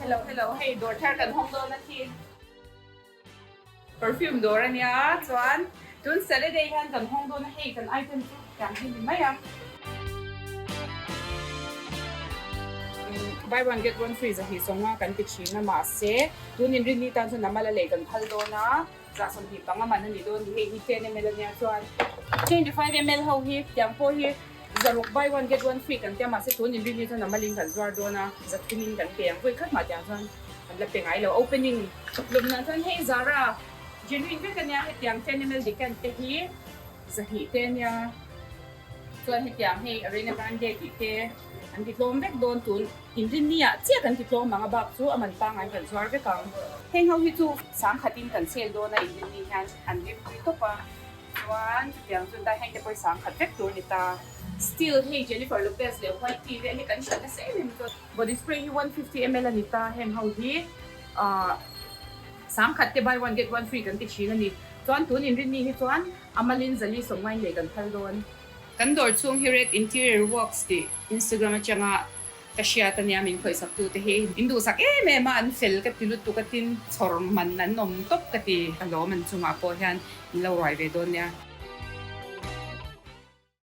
Hello hello hei dawr thar kan hawng dawn a khi perfume dawr a nia chuan tun Saturday hian kan hawng dawn a hei kan item chu tiang hi ni mai a. Buy one get one free zahnih sawnga kan ti thin a mahse tun inrinni tan chuan a mala lei kan phal dawn a zah 25 man a ni dawn ni hei hi 10 ml a nia chuan 25 ml ho hi tiang pawh hi Zaruk buy one get one free kan tia mahse tun inrinni chuan a malin kan zuar dawn a, zathumin kan pe ang vawi khat mah tiang chuan kan la pe ngai lo. Opening lawmna chuan hei Zara genuine vek ania hetiang 10 ml decant te hi zahnih te ania chuan hetiang hei Arena Grande tih te an ti tlawm vek dawn tun inrinni ah chiah kan ti tlawm ang a bak chu a man pangngai kan zuar vek ang. Heng ho hi chu sangkhatin kan sale dawn a inrinni hian an rimtui tawp a. Chuan chutiang chu dai hengte pawisa ang khat vek tur a ni ta. Still hei Jennifer Lopez leh White tea vel hi kan hrilh nasa em em chuan body spray hi 150 ml a ni ta heng ho hi ahh sangkhat te buy one get one free kan ti thin a ni. Chuan tun inrinni hi chuan a malin zali sawmngain lei kan phal dawn. Kan dawr chhung hi Red Interior Works tih Instagram atanga Ka hriat ania min khawihsak tute hi in duhsak em em a, an fel ka ti lutuk a tin chhawr man an awm tawp ka ti. Ka lawm an chungah pawh hian in lo ruai ve dawn nia.